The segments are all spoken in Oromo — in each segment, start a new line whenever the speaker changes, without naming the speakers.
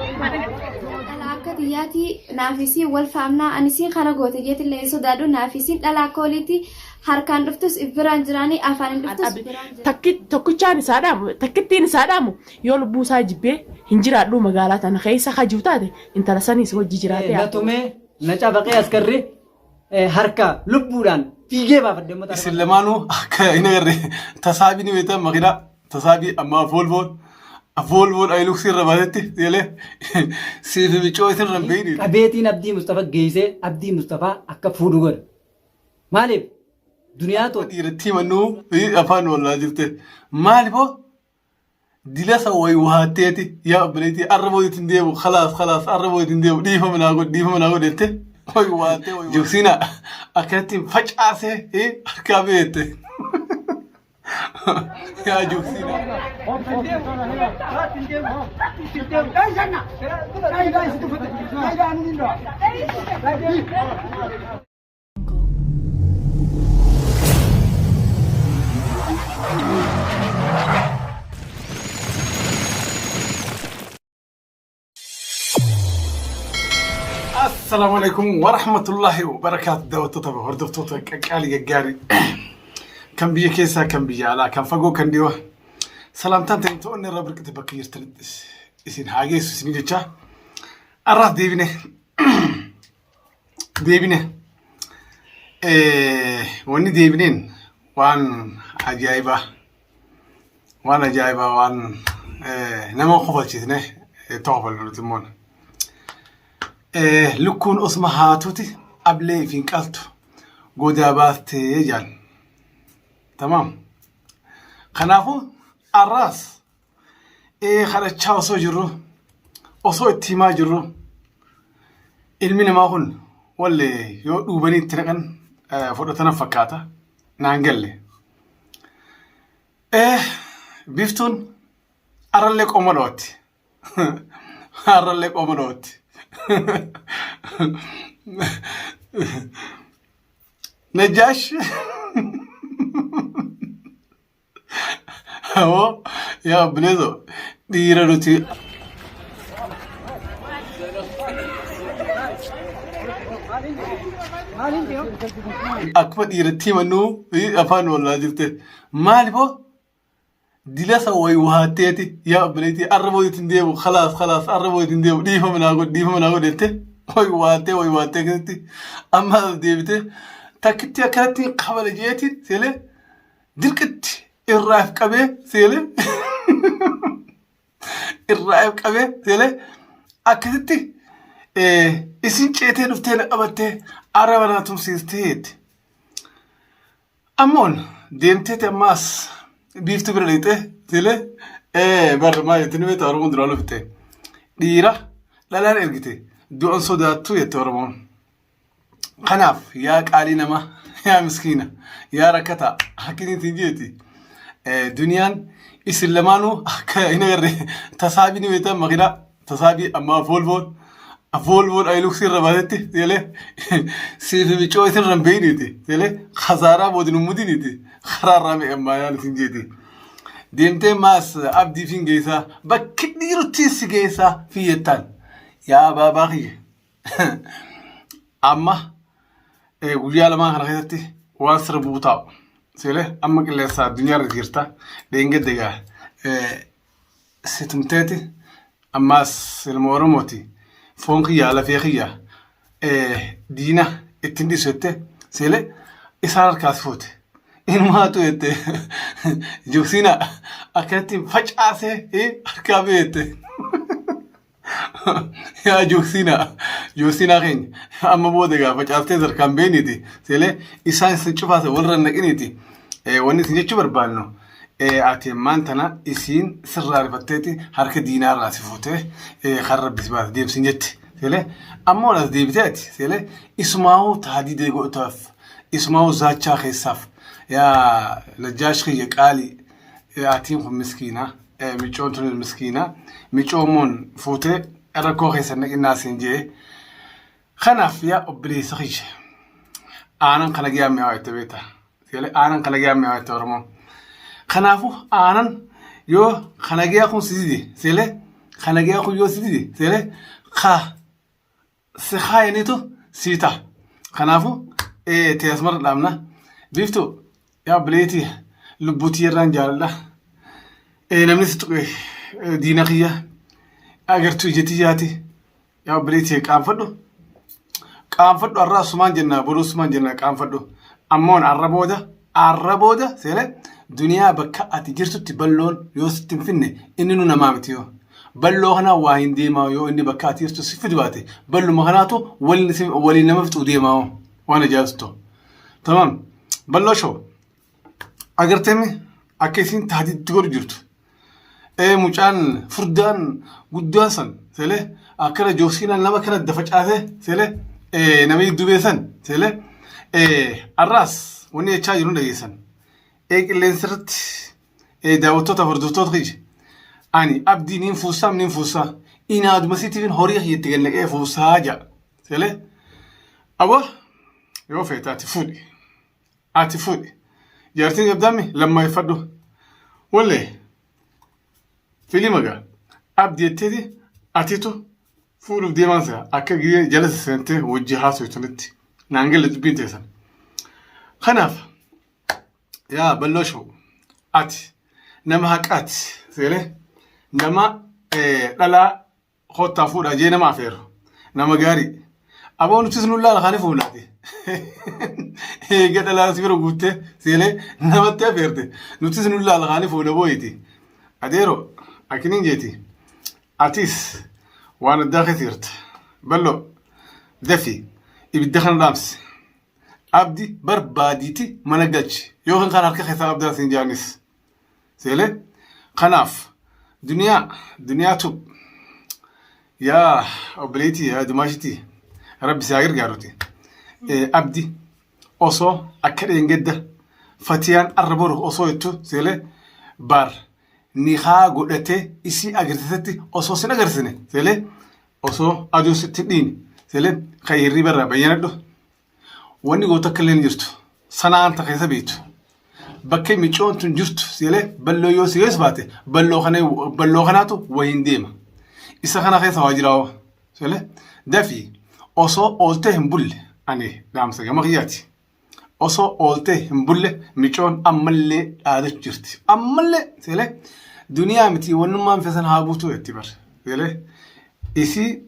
Dhala akka tiyyaati naaf isiin wal faamnaa ani isiin kana goote jeetillee hin sodaadhu naaf isiin dhala akka oliiti harkaan dhuftus if biraan jiraanii afaan hin dhuftus biraan jiraanii.
Takki tokkichaan isaa dhaamu takkittiin isaa dhaamu yoo lubbuu isaa jibbee hin jiraadhuu magaalaa tana keessa ka jiru taate intala saniis wajji jiraatee
Na tumee na cabaqee askarri harka lubbuudhaan fiigee baafadhe uummata
Isin lamaanuu akka hin agarre tasaabii ni beektan makiinaa tasaabii amma voolvoon voolvoon ayiluksii irra baatetti jedhee siif micoo isin irra hin beekni.
Qabeetiin Abdii Mustafa geessee Abdii Mustafaa akka fuudhu godhe. Maaliif? Duniyaa too
Dhiiratti himannuu afaan wallaa jirte maaliif hoo Dilasa wayi waatteeti yaa obboleettii arra booda ittiin deemu khalaas khalaas arra booda ittiin deemu dhiifama naa godhi dhiifama naa godhi jette wayi waattee wayi jogsiina akkanatti facaasee harkaa beekte yaa jogsiina. Assalaamu alaikum warahmatullahi wabarakaatu daawwattoota fi hordoftoota qaqqaalii gaggaarii kan biyya keessaa kan biyya alaa kan fagoo kan dhiyoo salaamtaan ta'e to'anni irraa burqite bakka jirtanitti isin haa geessu isin jecha har'aas deebine deebine wanni deebineen waan ajaa'ibaa waan ajaa'ibaa waan nama kofalchiisne itti kofallu nuti immoo. Lukkuun osuma haatuuti ablee ifiin qaltu godaa baastee jaan. Tamaam. Kanaafuu har'aas Kadhachaa osoo jirru osoo itti himaa jirru ilmi namaa kun walle yoo dhuubanii itti naqan fudhatana fakkaata naan galle. Biiftuun arrallee qooma dhawatti. Arrallee qooma dhawatti. Najjaash. Awoo yaa obboleeso dhiira nuti akkuma dhiiratti himannuu afaan wallaa jirte maaliif hoo dilasa wayi waatteeti yaa obboleettii arra booda ittiin deemu khalaas khalaas arra booda ittiin deemu dhiifama naa godhi dhiifama naa godhi jette wayi waattee wayi waattee akkasitti amma as deebite takkitti akkanatti kabala jeetiin seelee Dirqitti irraa if qabee seelee irraa if qabee seelee akkasitti isin ceetee dhuftee na qabattee araba na tumsiistee jetti. Ammoon deemteeti ammaas biiftuu bira dhaqxee seelee barra maal jettee ni beektaa Oromoon duraan dhufte dhiira dhalaan ergite du'an sodaattuu jette Oromoon. Kanaaf yaa qaalii namaa, yaa miskiina, yaa rakkataa akkiniin siin jeeti. Duniyaan isin lamaanuu akka hin agarre tasaabii ni beektan makiinaa tasaabii ammaa voolvoon voolvoon ayiluksii irra baatetti seelee siif micoo isin irra hin beeyniiti seelee khasaaraa boodin hin mudiniiti karaa irraa meeqammaa yaan isin jeeti. Deemtee maas abdii fin geessaa bakki dhiiruttiin si geessaa fi jettaan yaa baabaa kiyya. Amma guyyaa lamaan kana keessatti waan sirra bu'u taa'u. Seelee amma qilleensa addunyaa irra jirta. Dheengadde egaa si tumteeti ammaas ilma Oromooti. Foon kiyyaa lafee kiyya diina ittiin dhiisu jettee seelee isaan harkaa si fuute. Inumaatu jette jogsiina akkanatti facaasee harkaa bee jette. Yaa Joosiinaa, Joosiinaa keenya amma booda egaa facaastee harkaan beeniiti. Seelee isaan isin cufaase walirra hin naqiniiti. Wanni isin jechuu barbaannu ati ammaan tana isiin sirraa rifatteeti harka diinaa irraa si fuutee kan rabbi si baase deemsin jetti. Seelee ammoo as deebitee ati seelee isumaa'uu taadiidee godhutaaf isumaa'uu zaachaa keessaaf yaa Najjaash kiyya qaalii atiin kun miskiinaa. Micoon tunis miskiina. Micoomoon fuutee rakkoo keessa naqinnaa siin jee. Kanaaf yaa obboleessa kiyya. Aanan kana giyaan mi'aawa jette beekta. Sigalee aanan kana giyaan mi'aawa jette Oromoon. Kanaafuu aanan yoo kana giyaa kun si dide sigalee kana giyaa kun yoo si dide sigalee ka si kaayaniitu sii ta'a. Kanaafuu ta'e asumarra dhaabna. Biiftuu yaa obboleettii lubbuutii irraan jaaladha. Namni si tuqe diina kiyya agartuu ija tiyyaati. Yaa obboleettii qaanfadhu. Qaanfadhu har'a asumaan jenna boruu asumaan jenna qaanfadhu. Ammoon har'a booda har'a booda seele duniyaa bakka ati jirtutti balloon yoo sitti hin finne inni nu namaa miti yoo. Balloo kanaa waa hin deemaa yoo inni bakka ati jirtu si fidu baate balluma kanaatu waliin waliin nama fixuu deemaa waan ajaa'ibsitu. Tamam. Balloo shoo. Agarteemi akka isiin taatiitti godhu jirtu. Ee mucaan furdaan guddaan san selee akkana joosiinaan nama kana dafa caasee selee ee nama dubee san selee ee arraas wanni jechaa jiru dhageessan. Ee qilleensa irratti ee daawwattoota hordoftoota kiyya ani abdii niin fuussaa niin fuussaa inaaduma sitiin horii kiyyatti gad naqee fuussaa ja'a selee aboo yoo feete ati fuudhi. Ati fuudhi. Jaartiin qabdaami lammaeffadhu. Wallee filima gaa abdi jetteeti atitu fuudhuuf deemaan se'a akka gizee jala seentee wajji haasoftanitti naan galle dubbiin teessan. Kanaaf yaa balloo shoo ati nama haqaati seelee nama dhalaa Kottaa fuudhaa jee nama afeeru. Nama gaarii. Aboo nutis nun laala kaani fuunaati. Eega dhalaa si bira guuttee seelee namatti afeerte. Nutis nun laala kaani fuuna booyiti. Adeero akkiniin jeeti. Atis waan addaa keessa jirta. Bal'oo dafi ibidda kana dhaamsi. Abdi barbaadiiti mana galchi. Yookiin kan harka keessaa qabdaa siin jaanis. Seelee kanaaf duniyaa duniyaa tub yaa obboleettii yaa dumaashitii rabbi si haa gargaaruti. Abdi osoo akka dheengadda fatiyaan arra boru osoo jettu seelee baar nikaa godhatee isii agarsiisetti osoo sin agarsiisne seelee osoo aduu sitti dhiine seelee kan hirriba irraa bayyanadhu. Wanni gootu akka illee hin jirtu. Sanaan ta keessa beektu. Bakka micoon tun jirtu seelee balloo yoo si keessa baate balloo kana balloo kanaatu wayiin deema. Isa kana keessa waa jiraa seelee dafii osoo ooltee hin bulle ani dhaamsa gama kiyyaati. Osoo ooltee hin bulle micoon ammallee dhaadachu jirti. Ammallee seelee duniyaa miti wannummaan feesan haa guutuu jetti bar. Seelee isii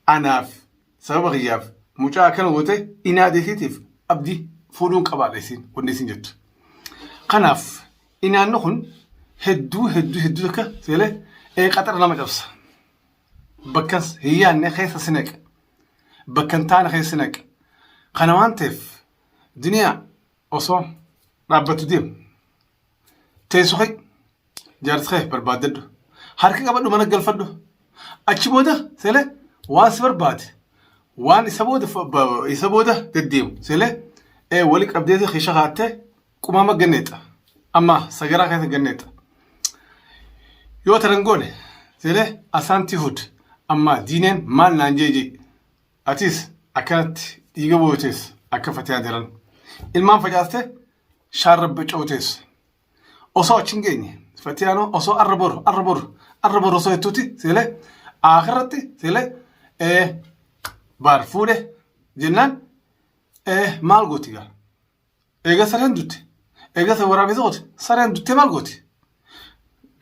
anaaf sababa kiyyaaf mucaa akkana goote inaada isiitiif abdii fuudhuun qabaadha isiin wanni isin jettu. Kanaaf inaanni kun hedduu hedduu hedduu takka seelee ee qaxara nama cabsa. Bakka hin yaadne keessa si naqa. Bakka hin taane keessa si naqa. Kana waan ta'eef duniyaa osoo dhaabbattu deemu. Teessu kee jaarsa kee barbaaddadhu. Harka qabadhu mana galfadhu. Achi booda selee waan si barbaade waan isa booda isa booda deddeemu selee ee wali qabdeeti keesha kaattee qumaama ganneexa. Amma sagaraa keessa ganneexa. Yoo taran goone selee asaantii hud amma diineen maal naan jee jee. Atis akkanatti dhiiga bootees akka fatiyaa daran. Ilmaan facaaste shaarrabba cootees. Osoo achi hin geenye fatiyaanoo osoo arra boru arra boru arra boru osoo jettuuti seelee akhiratti seelee ee baar fuudhe jennaan ee maal gooti gaa eega sareen dutte eega sa waraabessa qote sareen dutte maal gooti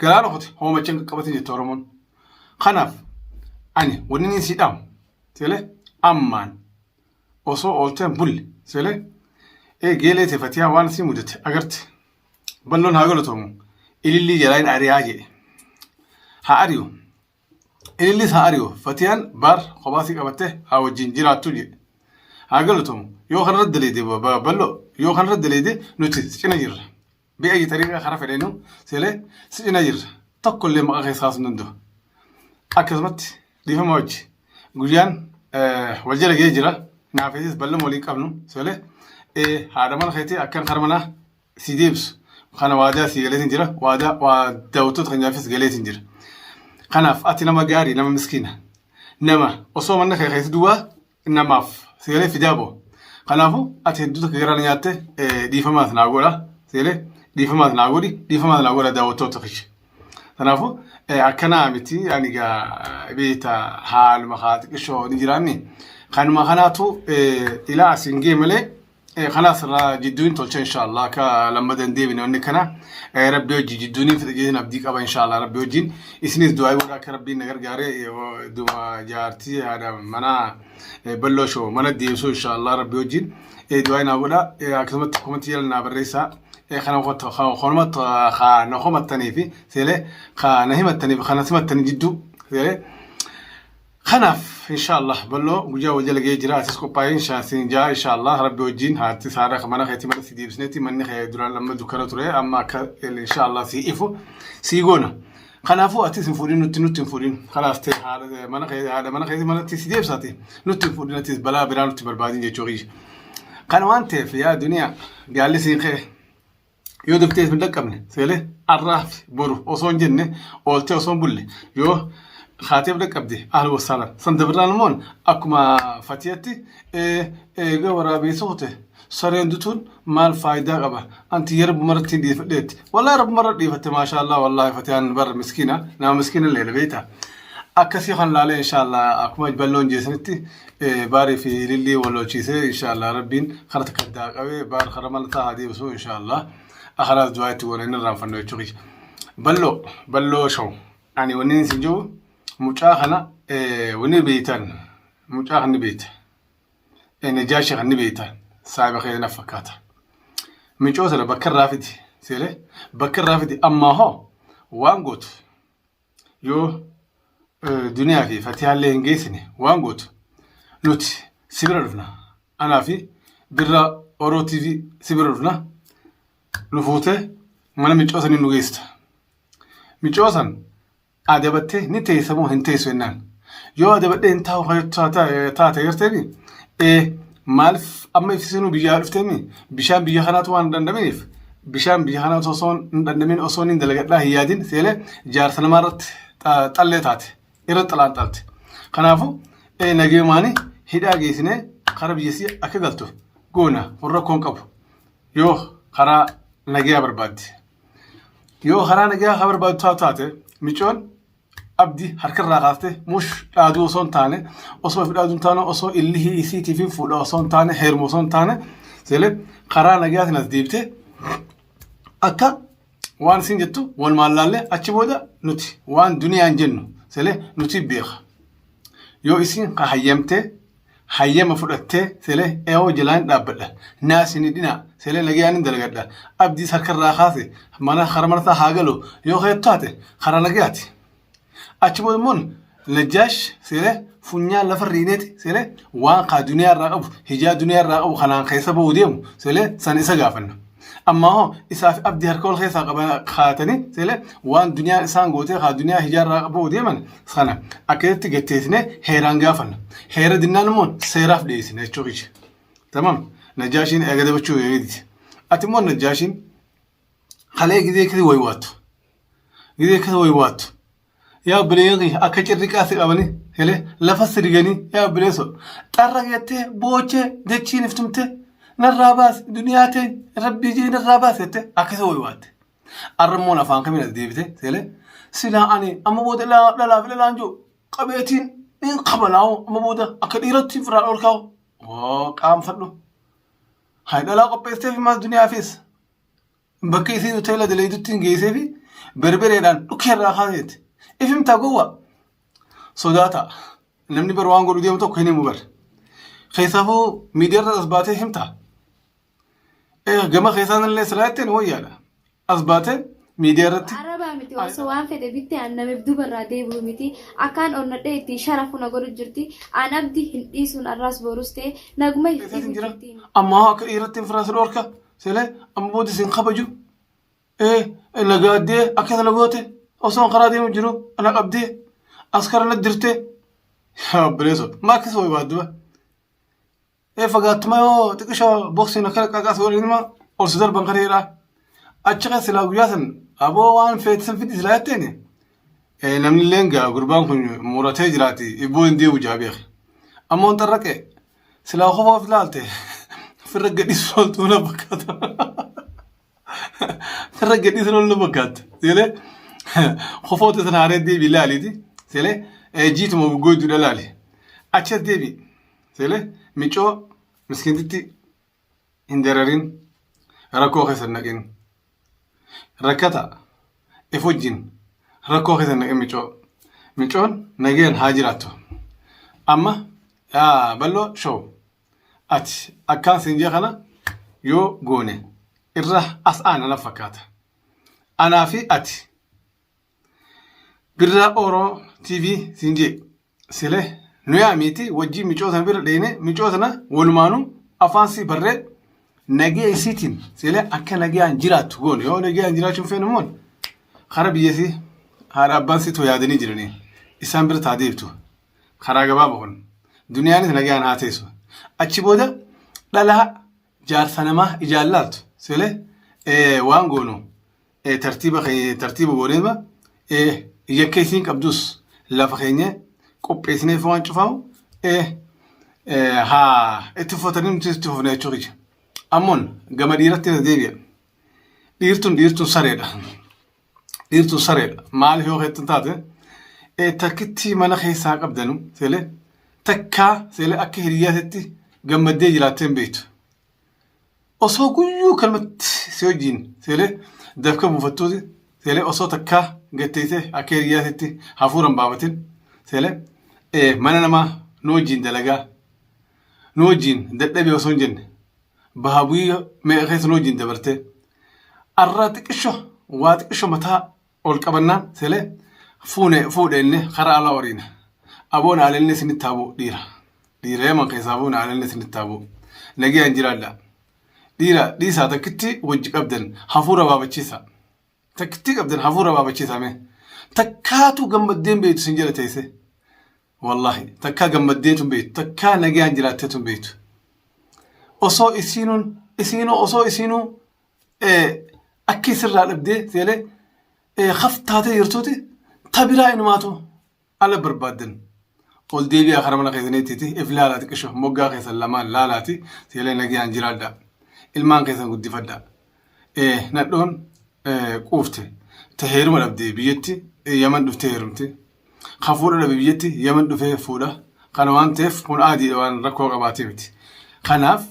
galaana qote hoomacha hin qaqqabatin jette oromoon kanaaf ani wanni inni sii dhaamu seelee ammaan osoo ooltee hin bulle seelee ee geelee tee fatiyaa waan sii mudate agarte balloon haa galatoomu ilillii jalaa hin ari'aa jedhe haa ari'u ilillis haa ari'u fatiyaan baar kophaa sii qabatte haa wajjin jiraattu jedhe haa galatoomu yoo kanarra daleede balloo yoo kanarra daleede nuti si cina jirra bi'ayyi xariiqa karaa fedheenu seelee si cina jirra tokko illee maqaa keessa kaasuu hin danda'u akkasumatti Dhiifama wajji. Guyyaan wal jala ga'ee jira. Naafeetis ballama waliin qabnu. Sole haadha mana keetii akkan kara manaa si deebisu. Kana waadaa si galeetiin jira. Waadaa waa daawwattoota keenyaafis galeetiin jira. Kanaaf ati nama gaarii nama miskiina. Nama osoo manni kee keessa duwwaa namaaf si galee fidaa boo. Kanaafuu ati hedduu takka garaa na nyaatte dhiifamaas naa godha. Seelee dhiifamaas naa godhi dhiifamaas naa godha daawwattoota kiyya. Kanaafuu akkanaa miti ani gaa beekta haaluma haa xiqqishoo ni jiraanni. Kanuma kanaatu ilaa asiin gee malee kanaas irraa jidduu hin tolcha inshaallah akka lammada hin deebine wanni kana rabbi hojii jidduu ni fida jeetin abdii qaba inshaallah rabbi wajjin isinis du'aa godha akka rabbiin na gargaare duma jaartii haadha manaa balloo shoo mana deebisuu inshaallah rabbi wajjin du'aa naa godha akkasumatti komantii jala naa barreessaa kana kanuma na komattanii fi seelee kana himattanii fi kana simattanii jidduu seelee Kanaaf inshaallah balloo guyyaa wal jala ga'ee jira atis qophaa'ee siin jaa inshaallah rabbi wajjin haati saadha mana keetii mana si deebisneeti manni kee duraan amma dukkana ture amma akka inshaallah si ifu si goona. Kanaafuu atis hin fuudhin nutti nutti hin fuudhin kanaaf ta'e haadha mana kee haadha mana keetii manatti si deebsaati nutti hin fuudhin atis balaa biraa nutti barbaadin jechuu kiyya. Kana waan ta'eef yaa duniyaa gaalli siin ka'e yoo daftee hin dhaqqabne seelee arraa fi boru osoo hin jenne ooltee osoo hin bulle yoo haateef dhaqqabde ahlu wasaalan san dabirraan immoo akkuma fatiyatti eega waraabeessa kute sareen dutuun maal faayidaa qaba anti yeroo maratti hin dhiifadheetti wallahi rabbi marra dhiifatte maashaallah wallahi fatiyaan bar miskiina nama miskiina leela beekta akkasii kan laalee inshaallah akkuma balloon jeesanitti Baarii fi ilillii wal lolchiisee inshaallah rabbiin kara takka addaa qabee baar kara malataa haa deebisu inshaallah akaraas du'aa itti goona inni irraanfannu jechuu kiyya. Balloo balloo show ani wanni isin jiru mucaa kana wanni beeytan mucaa kan ni beeyta najaashii kan ni beeyta saahiba kee na fakkaata. Micoo sana bakka irraa fidi seelee bakka irraa fidi ammaa hoo waan gootu yoo duniyaa fi fatihaallee hin geessine waan gootu nuti si bira dhufna anaa fi birra oroo tv si bira dhufna nu fuutee mana micoo sanii nu geessita micoo san adabattee ni teessa moo hin teessu jennaan yoo adabadhee hin taa'u taate garteemi ee Maaliif amma ibsisinuu biyyaa dhufteemi bishaan biyya kanaatu waan hin dhandhaminiif bishaan biyya kanaatu osoo hin dhandhamin osoo hin dalagadhaa hin yaadin seelee jaarsa namaa irratti xallee taate irra xalaan xalte. Kanaafuu nageemaani hidhaa geessinee karaa biyyasii akka galtu goona kun rakkoon qabu yoo karaa nagayaa barbaadde. Yoo karaa nagayaa haa barbaaddu taate micoon Abdi harka irraa kaaftee mush dhaaduu osoo hin taane osoo fi dhaaduu hin taane osoo illihii isiitiif hin fuudha osoo hin taane heeruma osoo hin taane seelee karaa nagayaatiin as deebitee akka waan isin jettu walumaan laallee achi booda nuti waan duniyaan jennu seelee nuti beeka. Yoo isin ka hayyamtee hayyama fudhattee seelee eewoo jalaan dhaabbadha naa isin hidhinaa seelee nagayaan hin dalagadha abdiis harka irraa kaase mana kara mana isaa haa galu yoo keetu taate karaa nagayaati. Achi booda immoo Najjaash seelee funyaan lafa riineeti seelee waan kaa duniyaa irraa qabu hijaa duniyaa irraa qabu kanaan keessa ba'uu deemu seelee san isa gaafanna. Ammaa hoo isaa fi abdii harka wal keessaa qaba kaatanii seelee waan duniyaan isaan gootee kaa duniyaa hijaa irraa ba'uu deeman sana akkasitti gatteessinee heeraan gaafanna. Heera dinnaan immoo seeraaf dhiyeessina jechuu kiyya. Tamam. Najaashiin eega dabachuu eegditi. Ati immoo najaashiin kalee gizee kisi waywaattu. Gizee kisi waywaattu. Yaa obboleeyyan kiyya akka cirriqaa si qabanii hele lafa si riganii yaa obboleessoo xarra jettee boochee dachiin iftumtee narraa baasi duniyaa tee rabbii jee narraa baasi jettee akkasii waywaatte. Arra immoo afaan kamiin as deebite seele silaa ani amma booda dhalaa fi dhalaan jiru qabeetiin hin kabalaa'u amma booda akka dhiiratti firaan ol kaa'u. Oo qaanfadhu. Hay dhalaa qopheessiteef maas duniyaafis. Bakka isiin hoteela daleeydutti hin geessee fi berbereedhaan dhukkee irraa kaaseeti. Ifimtaa gowwaa. Sodaata. Namni bar waan godhu deemu tokko hin himu bar. Keessaafuu miidiyaarra as baatee himtaa. Gama keessaan illee silaa jetteen wayyaadha. As baatee miidiyaa irratti.
Arabaa miti osoo waan fedhe bitte an namiif dubarraa deebi'u miti akkaan onnadhee ittiin sharafu na godhu jirti an abdi hin dhiisuun arraas borus ta'e naguma hin dhiisu jirti.
Ammaa akka dhiiratti hin firaasa dhorka. Sele amma booda isin kabaju ee na gaaddee akka sana goote osoo karaa deemu jiru na qabdee askara na dirtee yaa obboleesso maa akkas wayi baadduba ee fagaattuma yoo xiqqisho boksiin akkana qaqas godhanima ol si darban kareedha achi keessa silaa guyyaa san aboo waan feetisan fidi silaa jetteeni namni illee gaa gurbaan kun muratee jiraati ibboo hin deebu jaa beeke ammoo hin xarraqee Silaa qofa of ilaalte. Ofirra gadhiisu ooltuu na fakkaata. Ofirra gadhiisu ooltuu na fakkaata. Seelee kofoota sana haaree deebi ilaaliiti. Seelee jiituma goggoyduudha ilaali. Achi as deebi. Seelee micoo miskiintitti hin dararin rakkoo keessa hin naqin. Rakkata if wajjin rakkoo keessa hin naqin micoo. Micoon nagayaan haa jiraattu. Amma yaa bal'oo show ati akkaan siin jee kana yoo goone irra as aana na fakkaata. Anaa fi ati Birraa Oro TV siin jee sile nu yaamiiti wajjin micoo sana bira dheeyne micoo sana walumaanuu afaan sii barree nagee isiitiin sile akka nagayaan jiraattu goone yoo nagayaan jiraachuun feenu immoo kara biyya isii haadha abbaan situ yaadanii jiranii isaan bira taa deebtu karaa gabaaba kun duniyaanis nagayaan haa teessu achi booda dhalaa jaarsa namaa ijaan laaltu sile waan goonu tartiiba tartiiba gooneema yakka isiin qabdus lafa keenya qopheessineef waan cufaamu haa itti uffatanii nuti itti fufne jechuu kiyya. Ammoon gama dhiiratti na deebi'a. Dhiirtuun dhiirtuun sareedha. Dhiirtuun sareedha. Maaliif yoo keettan taate takkittii mana keessaa qabdanu seelee takkaa seelee akka hiriyyaatitti gammaddee jiraattee hin beektu. Osoo guyyuu kanumatti si wajjin seelee dafka buufattuuti seelee osoo takkaa gatteessee akka hiriyyaatitti hafuura hin baafatin seelee mana namaa nu wajjin dalagaa nu wajjin dadhabee osoo hin jenne baha bu'ii meeqa keessa nu wajjin dabartee arraa xiqisho waa xiqisho mataa ol qabannaan selee fuune fuudheenne karaa alaa oriina. Aboon aalelni isinitti haa bu'u dhiira. Dhiira yaman keessaa fuune aalelni isinitti haa bu'u. Nagayaan jiraadha. Dhiira dhiisaa takkitti wajji qabdan hafuura baafachiisa. Takkitti qabdan hafuura baafachiisa mee. Takkaatu gammaddeen beektu isin jala teessee. Wallahi takkaa gammaddeetu hin beektu takkaa nagayaan jiraatteetu hin beektu. Osoo isiinuun isiinuu osoo isiinuu akka isirraa dhabdee seelee kaf taatee jirtuuti ta biraa inumaatu ala barbaaddan. Ol deebi'aa kara mana keessaniitti if laalaa xiqqisho moggaa keessan lamaan laalaati seelee nagayaan jiraadha. Ilmaan keessan guddifadha. Nadhoon quufte ta heeruma dhabde biyyatti Yaman dhuftee heerumte. Ka fuudha dhabe biyyatti Yaman dhufee fuudha. Kana waan ta'eef kun aadiidha waan rakkoo qabaatee miti. Kanaaf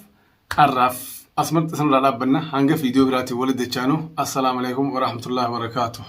Har'aaf asumatti isinirraa dhaabbanna hanga viidiyoo biraatiin walitti dachaanu assalaamu alaikum warahmatullahi wabarakaatuh.